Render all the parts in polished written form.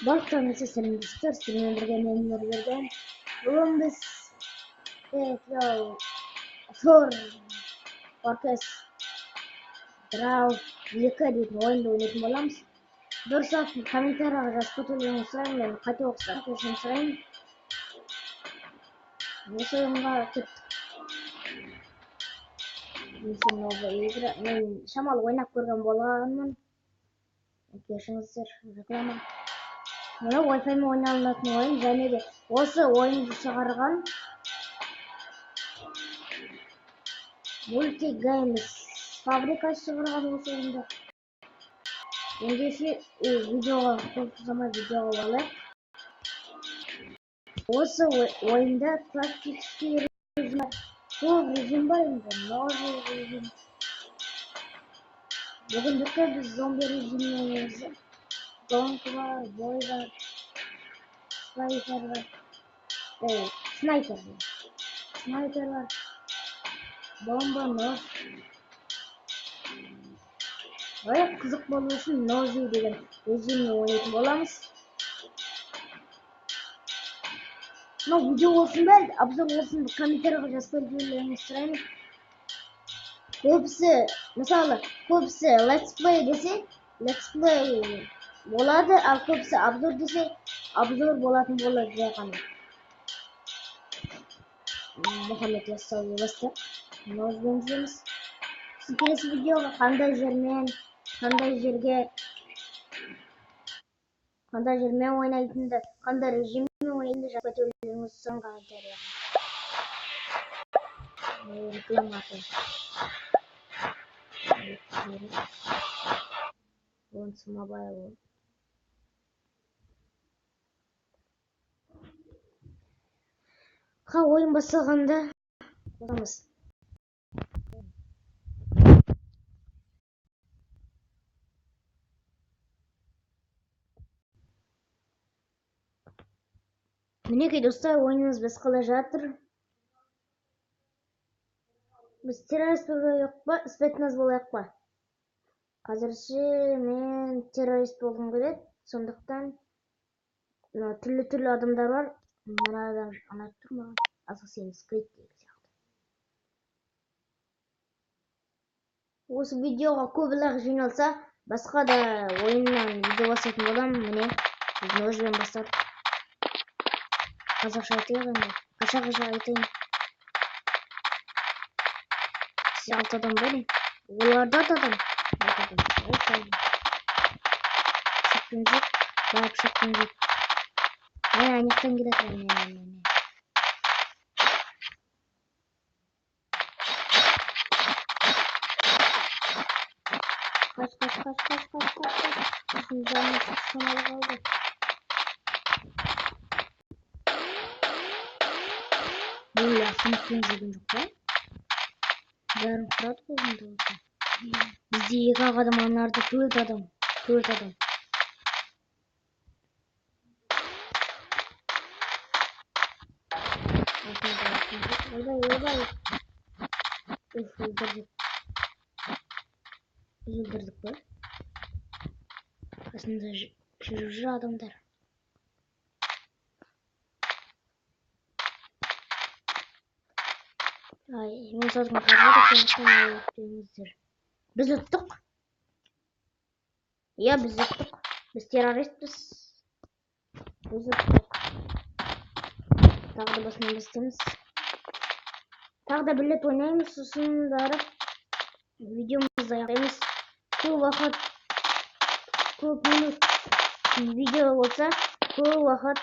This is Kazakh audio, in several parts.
Барлықтарыңызға сәлем достар, сіздермен бірге мен Нұрберген. Бүгін біз Fortress Draw 2 дейтін ойынды ойнайтын боламыз. Дұрыс комментарияға жазып кетулеріңізді сұраймын, мен қате оқысам кешірім сұраймын. Осы ойынға кеттік. Новая игра. Мен шамалы ойнап көрген болғанмын. Кешіріңіздер, реклама. Мына Wi-Fi-мен ойналатын ойын, және де осы ойынды шығарған Multi Games фабрикасы шығарған осы ойынды. Ендеше видеоға көп ұзамай видеоға алайық. Осы ойында классический режим, көп режим бар енді, новый режим. Бүгіндікке біз зомби режимін ойнаймыз. Гонка бар, бой бар, снайпер бар, снайпер бар, бомба, нож. Қызық болу үшін ножи деген режиммен ойнайтын боламыз. Мынау видео болсын ба, обзор болсын, комментарийға жазып кетулеріңізді сұраймын. Көбісі, мысалы, көбісі let's play десе, let's play болады, ал көбісі обзор десе, обзор болатын болады жай ғана. Мұхаммед Яссауи бастық. Ножбен жүреміз. Келесі видеоға қандай жермен, қандай жерге, қандай жермен ойнайтынды, қандай режиммен ойнайтынды жазып кетулеріңізді сұраймын комментарияға. Реклама. Онсы мобайл. Ойын басталғанда қосамыз. Мінекей достар, ойынымыз басталғалы жатыр. Біз террорист болайық па, спецназ болайық па? Қазірше мен террорист болғым келеді, сондықтан түрлі-түрлі адамдар бар. Мына адам ұнап тұр маған. Assassin's Creed деген сияқты. Осы видеоға көп лайк жиналса, басқа да ойыннан видео бастайтын боламын. Міне, біз ножбен бастадық. Қазақша айтайық енді. Қазақша айтайын. 6 адам бар. Оларда да адам. 6 адам. Пышақпен жоқ. Бәрі пышақпен жоқ. Ай, ана жақтан келе жатыр. Міне. Қаш, қаш, қаш, қаш, қаш, қаш, қаш. Біздің жанымыз шамалы қалды. Бұл ақымақпен жүрген жоқ па? Бәрін құрады ғой онда болса. Бізде 2 ақ адам, аналарда 4 адам. 4 адам. Ойбай, ойбай. Уф, өлтірдік. Біз өлтірдік па? Қасында жүріп жүр адамдар. Ай, мен сосын қарадық, сондықтан өтпеңіздер. Біз ұттық. Иә, біз ұттық. Біз террористпіз. Біз ұттық. Тағы да басынан бастаймыз. Тағы да бір рет ойнаймыз, сосын барып видеомызды аяқтаймыз. Көп уақыт, көп минут видео болса, көп уақыт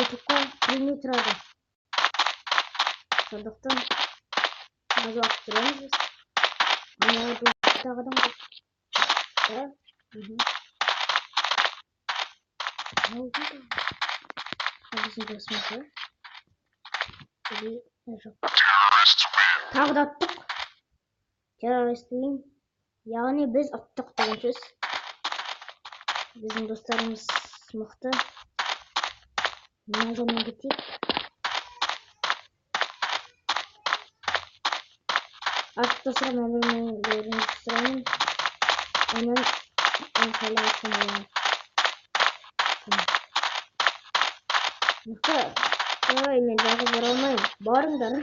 ютубқа кірмей тұрады. Сондықтан аз уақыт жүреміз біз. Мына тағы адам ғой. Да? Біздің досымыз ба? Или жоқ. Тағы да ұттық. Террорист win. Яғни біз ұттық деген сөз. Біздің достарымыз мықты. Мына жолмен кетейік. Артық достар, мәлімдеріңізді сұраймын. Оның сайлап айтқан боламын. Ой, мен жалғыз бара алмаймын. Барыңдар.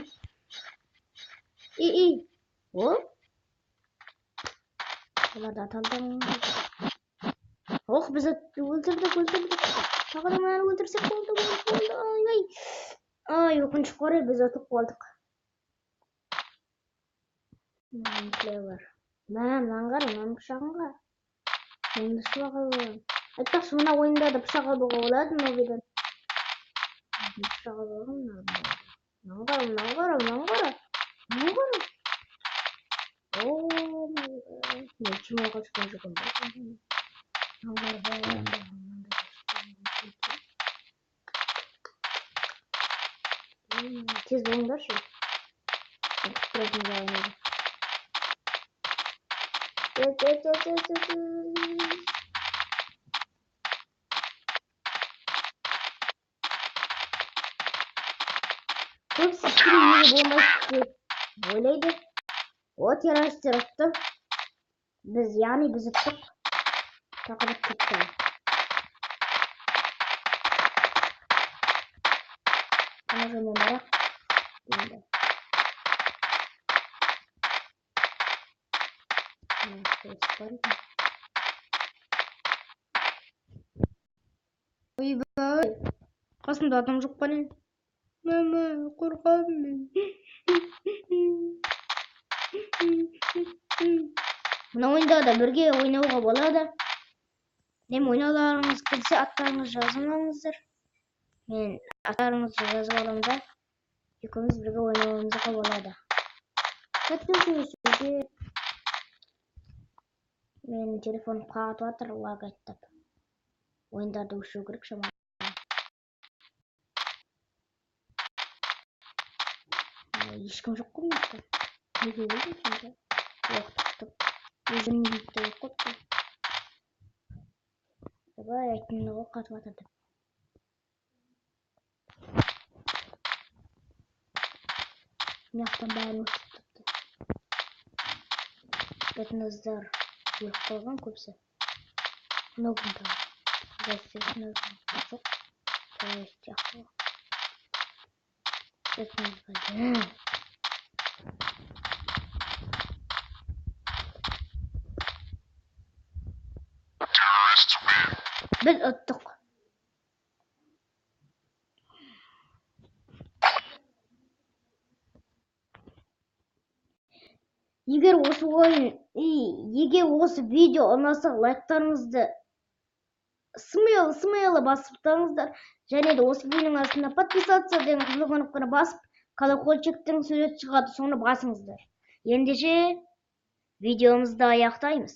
И. О? Оларды аталдым. Ох, біз өлтірдік, өлтірдік. Тағы да мынаны өлтірсек болды, болды. Ай, ай. Ай, өкінішке орай біз ұтып қалдық. Бар. Мә, мынаны қара, мынаның пышағын қара. Мен пышақ алып. Айтпақшы, мына ойында да пышақ алуға болады новыйдан. Пышақ алып алған мынаны қара, мынаны қара, мынаны қара. Мынаны қара. О, мен чемоданға түскен жоқпын. Мынаны қара, бәрін. Тез болыңдаршы. Тұратын жағын. Тез, тез, тез, тез, тез. Көбісі неге болмайды деп ойлайды. О, террористтер ұтты. Біз, яғни біз ұттық. Тағы бір кетті. Ана жолмен барақ. Енді. Ойбай, қасымда адам жоқ па не? Мама, қорқамын мен. Мына ойында да бірге ойнауға болады. Дем ойнауларыңыз келсе, аттарыңызды жазып алыңыздар. Мен аттарыңызды жазып аламын да, екеуміз бірге ойнауымызға болады. Чатпен сөйлесуге менің телефоным қатып жатыр, лаг айттап. Ойындарды өшіру керек шамалы. Ешкім жоқ қой мына жақта. Неге келдің сонда? Уақыт күтіп. Өзім бейітті болып қойыпты. Давай, айттым ғой қатып жатыр деп. Мына жақтан бәрін өшіріп тастапты. Спецназдар өліп қалған көбісі. Мынау кім тағы? Жоқ. Террорист сияқты. Спецназ. Біз ұттық. Егер осы ойын, егер осы видео ұнаса, лайктарыңызды смело басып тастаңыздар. Және де осы видеоның астына подписаться деген қызыл кнопканы басып, колокольчиктің суреті шығады, соны басыңыздар. Ендеше видеомызды аяқтаймыз.